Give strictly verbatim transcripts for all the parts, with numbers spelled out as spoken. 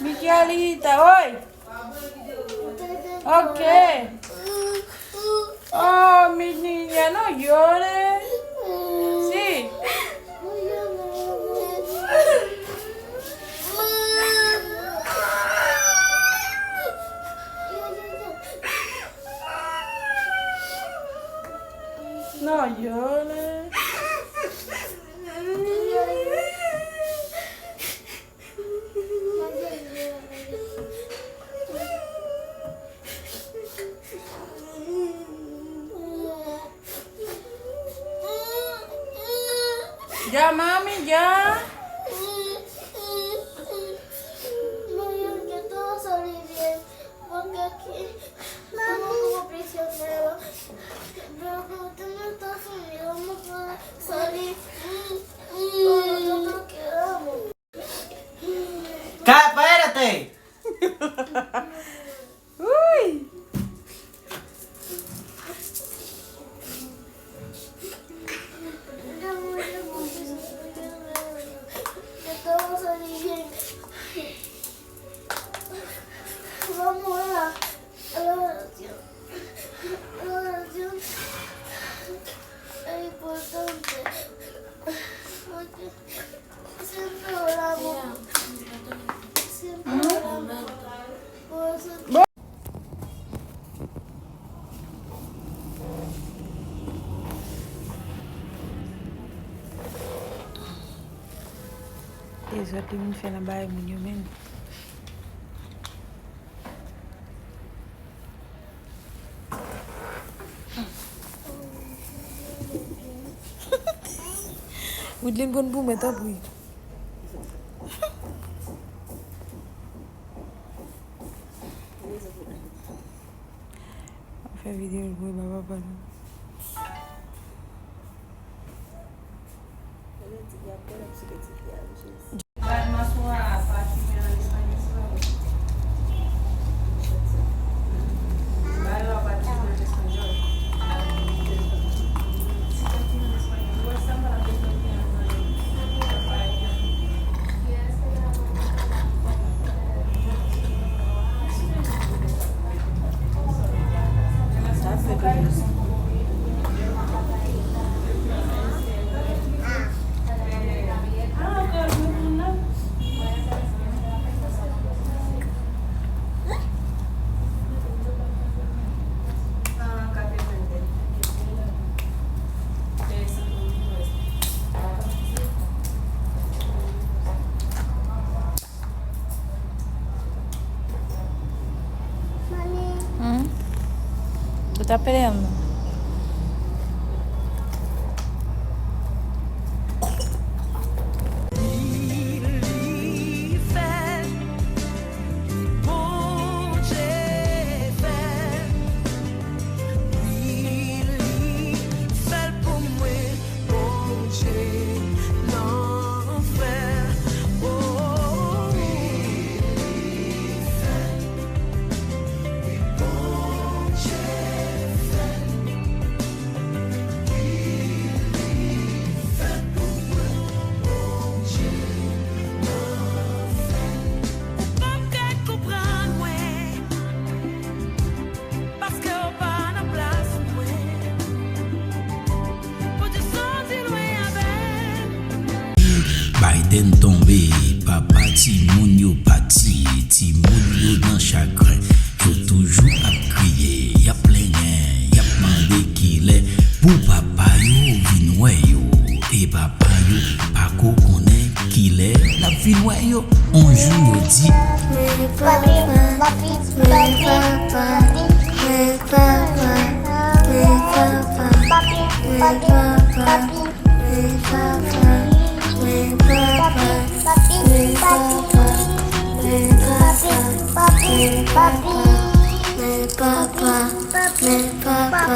Miguelita, oi! Ok. Oh, menina, não llore. Sí. No llores. Ya, mami, ya. Cállate. Uy. Vamos a la oración. La oración es importante. Porque siempre oramos. Siempre oramos. Por eso E zòt li vin fè nan bagay moun yo menm. Widlin konn pou mwen, tanpri. Mwen fè videyo l pou e ba papa nou. Hum. Ou ta pele yon non. Bondye nan fè, oh, wi, li fè, wi, Bondye fè, wi, li fè pou mwen, Bondye nan fè. Ou p ap ka konprann mwen. Paske w pa nan plas mwen. Pou di soti lwen avè m. Biden tonbe, papa timoun yo pati, timoun yo nan chagren. Yo toujou ap kriye, y ap plenyen, y ap mande kilè pou papa yo vin wè yo. E papa yo pako konnen kilè l ap vin wè yo. On jou yo di, men papa, men papa, men papa, men papa, men papa, men papa, men papa, men papa, men papa, men papa, men papa,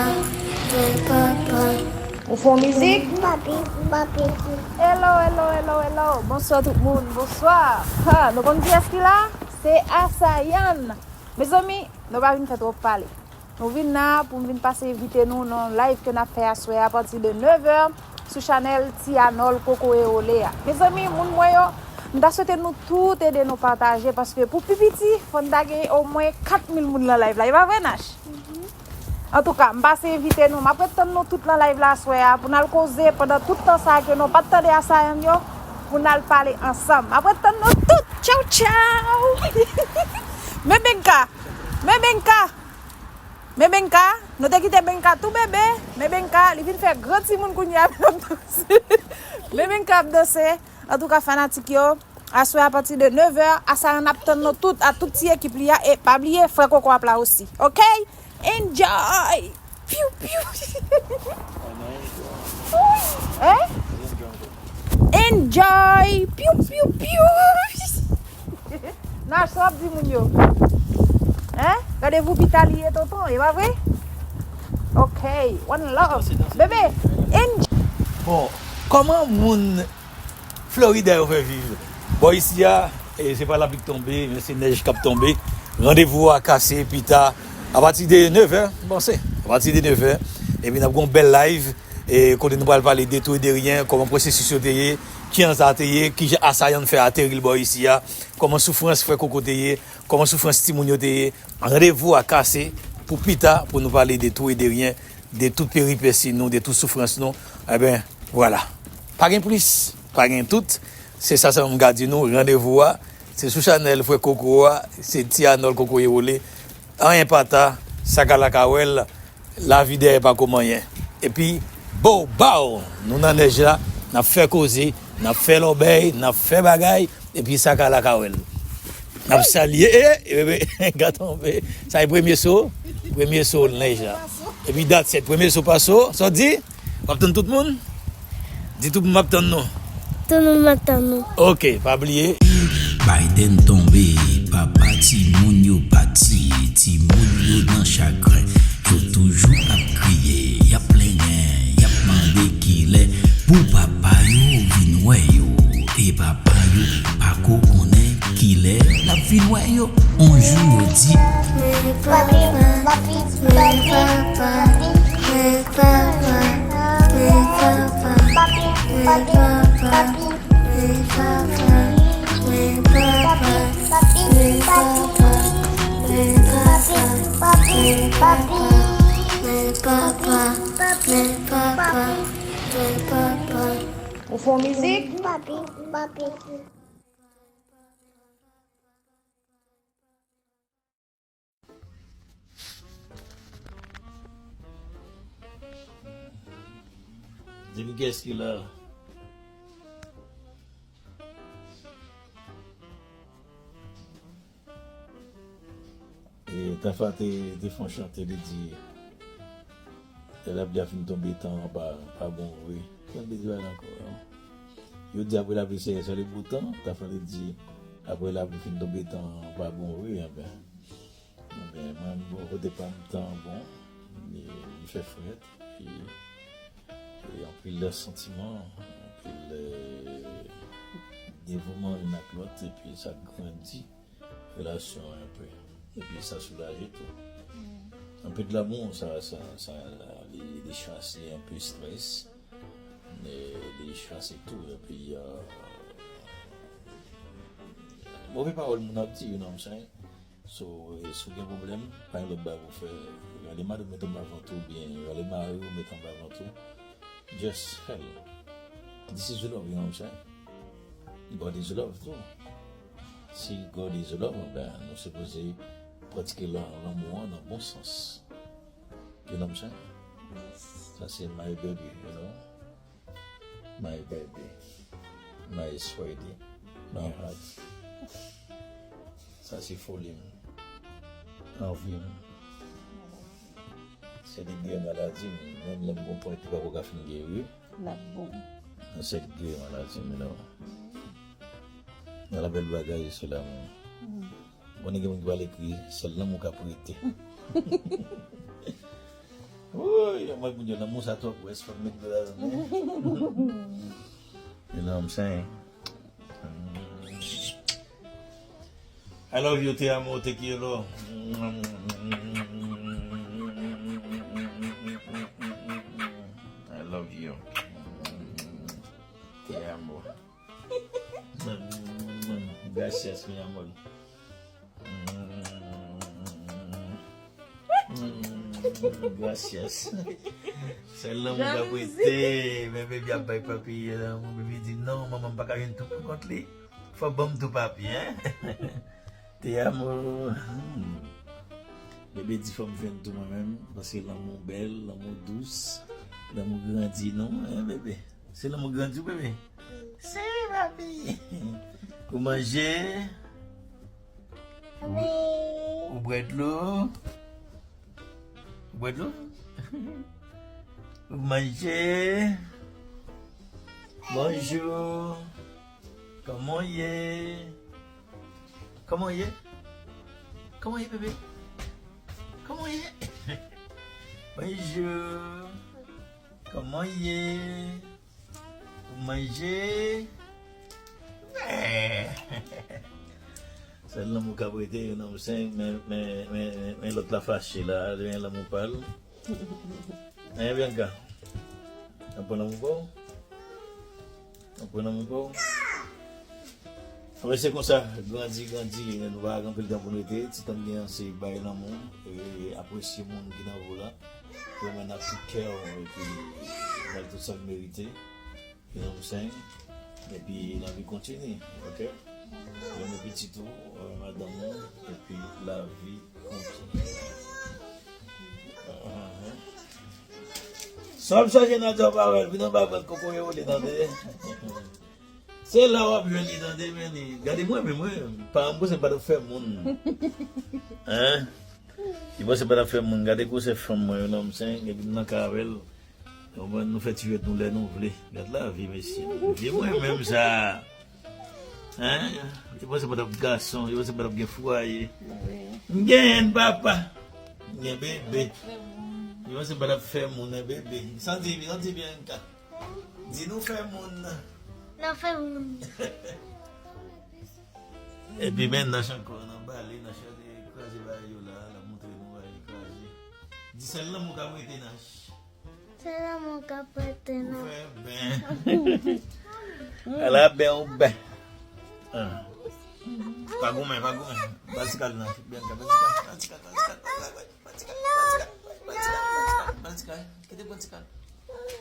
men papa. Ou fè yon mizik? Papi, papi. Hello, hello, hello, hello. Bonswa tout moun, bonswa. Ha, nou konn kiyès ki la? Se Asayann. Mezanmi, nou pa vin fè twòp pale. Nou vin la pou m vin pase envite nou nan live ke n ap fè aswè a, apati de nèv è sou chanèl Ti Anòl Kokoye Ole a. Mezanmi, moun mwen yo, M ta swete nou tout ede nou pataje, paske pou pi piti, fò n ta gen omwen kat mil moun nan live la. E pa vre, Nash? Antouka, m pase envite nou. M ap ret tann nou tout nan live la aswè a pou n al koze pandan tout tan sa a ke nou pa t tande asayan m yo, pou n al pale ansanm. M ap ret tann nou tout. Tchaw, tchaw! Men Benka! Men Benka! Men Benka! Nou te kite Benka tou bebe. Men Benka, li vin fè gran timoun kounye a. Men Benka ap danse. Antouka, fanatik yo, aswè apati de nèv è, asayan ap tann nou tout, a tout ti ekip li a, e pa bliye, frè Koko ap la osi. Oke? Enjoy! Piu, piu! Hein? Enjoy! Piu, piu, piu! Nash, sa w ap di moun yo? Hein? Randevou pita li ye, tonton, e pa vre? Ok, one love. Bebe, enjoy! Bon, kòman moun Florida yo fè viv? Bò isi a, e se pa lapli k tonbe, men se nèj k ap tonbe. Randevou a kase pita apati de nèv è, m panse. Apati de nèv è, epi n ap gen yon bèl live, e kote nou pral pale de tou e de ryen, kòman pwosesis yo te ye, kijan sa te ye, kijan asayan fè ateri l bò isi a, kòman soufrans frè Koko te ye, kòman soufrans timoun yo te ye. Randevou a kase pou pita, pou nou pale de tou e de ryen, de tout peripesi nou, de tout soufrans nou. Enben, vwala. Pa gen plis, pa gen tout. Se sa sèlman m ka di nou, randevou a, se sou chanèl frè Koko a, se Ti Anòl Kokoye Wole. Anyen pa ta, sa ka la ka wè l, lavi dèyè pa ko manyen. Epi, bow, bow, nou nan nèj la, n ap fè koze, n ap fè lòbèy, n ap fè bagay, epi sa ka la ka wè l. N ap salye, e, e, e, ka tonbe. Sa e premye so, premye so nèj la. Epi dat sèt, premye so pa so, sa w di? W ap tann tout moun? Di tout moun m ap tann nou. Tout moun m ap tann nou. Ok, pa bliye. Biden tonbe, papa timoun yo pati, timoun yo nan chagren, yo toujou ap kriye, y ap plenyen, y ap mande kilè pou papa yo vin wè yo, e papa yo pa ko konnen kilè l ap vin wè yo. On jou yo di, men papa, men papa, men papa, men papa, men papa, men papa, men papa, men papa, men papa, men papa, men papa, men papa. Ou fè yon mizik? Papi, papi. Di m kiyès ki la. E Tafa te, te fè yon chante, li di, lè lapli a fin tonbe, tan an pa, pa bon vre. Ki lòt li di bagay la ankò, non? Yo di apre lapli se, se le beau temps, Tafa te di, apre lapli fin tonbe, tan an pa bon vre, enben. Enben, mwen, bò kote pa m, tan an bon, li, li fè frèt, epi, e anpil santiman, anpil, e, devouman youn ak lòt, epi sa grandi relasyon an enpe. Epi sa soulaje tou. Anpil lanmou, sa, sa, sa, li, li chase anpil strès, e li chase tou, epi, e, move pawòl moun ap di, you know what I'm saying? So, e, si w gen pwoblèm, pa gen lòt bagay pou fè. Rale madanm ou met anba vant ou, oubyen rale mari w met anba vant ou. Just hell. This is love, you know what I'm saying? God is love too. Si God is love, ben, nou sipoze pratike lan-, lanmou an nan bon sans. You know what I'm saying? Sa se my baby, you know? My baby, my sweetie, my heart. Sa se foli m, anvi m. Se degre maladi m, menm lè m gon pwen ki pako ka fin geri. L ap bon. Se degre maladi m, you know. Nan la bèl bagay, se lanmou. Konnen gen moun ki pral ekri, sèl lanmou k ap rete. Woy, mwen, moun yo, lanmou sa twòp, wès fòk met dlo ladan l. You know what I'm saying? I love you, te amo, te quiero. I love you. Te amo. Mi amor. Mm, mm, gracias. Sèl lanmou k ap rete. Men bebe ap bay papi lanmou. Bebe di non, manman m pa ka jwenn tou pou kont li. Fò ban m tou papi, hein? Te amo. Hmm. Bebe di fò m jwenn tou mwen menm, paske lanmou bèl, lanmou dous, lanmou grandi non, hein, bebe? Se lanmou grandi wi, bebe? Se wi, papi. Ou manje? Ou, ou bwè dlo? Ou bwè dlo? Ou manje? Bonjou. Kòman w ye? Kòman w ye? Kòman w ye, bebe? Kòman w ye? Bonjou. Kòman w ye? Ou manje? Eh. Sèl lanmou k ap rete, you know what I'm saying? Men, men, men, men lòt la fache la, men lanmou pa l. Hein, Bianca? Nan pran lanmou pa w? Nan pran lanmou pa w? Anben, se konsa, grandi, grandi, nou pa gen anpil tan pou n rete, ti tan n gen an, se bay lanmou, e apresye moun ki nan vi w la, pou mwen ap tou kè w, epi bay tout sa l merite. You know what I'm saying? Epi lavi kontinye, ok? Renmen pitit ou, renmen madanm ou, epi lavi kontinye. Sa w ap chache nan djòb avè l, vin anba vant kokoye w li, tande? Se la w ap jwenn li, tande, men li. Gade mwen, men mwen, paran m panse m pa t ap fè moun. Hein? Li panse m pa t ap fè moun. Gade gwosè fanm mwen, you know what I'm saying? Epi m nan kay avè l. Konprann, nou fè ti jwèt nou lè nou vle. Gad lavi, mesye. Vye mwen menm sa. Hein? Li panse m pa t ap gason, li panse m pa t ap gen fwaye. M genyen, papa. M gen bebe. Li panse m pa t ap fè moun, men bebe. Santi, santi byen, Bianca. Di nou fè moun. Nou fè moun. Epi men Nash ankò, nan bale, Nash kraze bagay yo la, l ap montre nou bagay li kraze. Di sèl lanmou k ap rete, Nash. Sèl lanmou k ap rete, Nash. Ou fè byen. Ala byen ou byen. Ah. Pa goumen, pa goumen. Ba l ti kal, Nash. Bianca, ba l ti kal, ba l ti kal, ba l ti kal, ba l ti kal, ba l ti kal, ba l ti kal, ba l ti kal, ba l ti kal. Kite pran ti kal.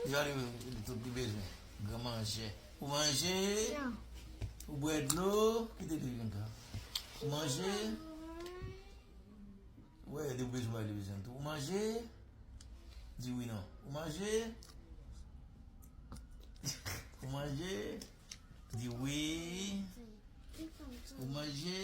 Li ale, li tout li bezwen. Gran manjè. Ou manje? Ou bwè dlo? Kite li vin ka. Ou manje? Wè, li bezwen, li bezwen tou. Ou manje? Di wi non. Ou manje? Ou manje? Di wi. Ou manje?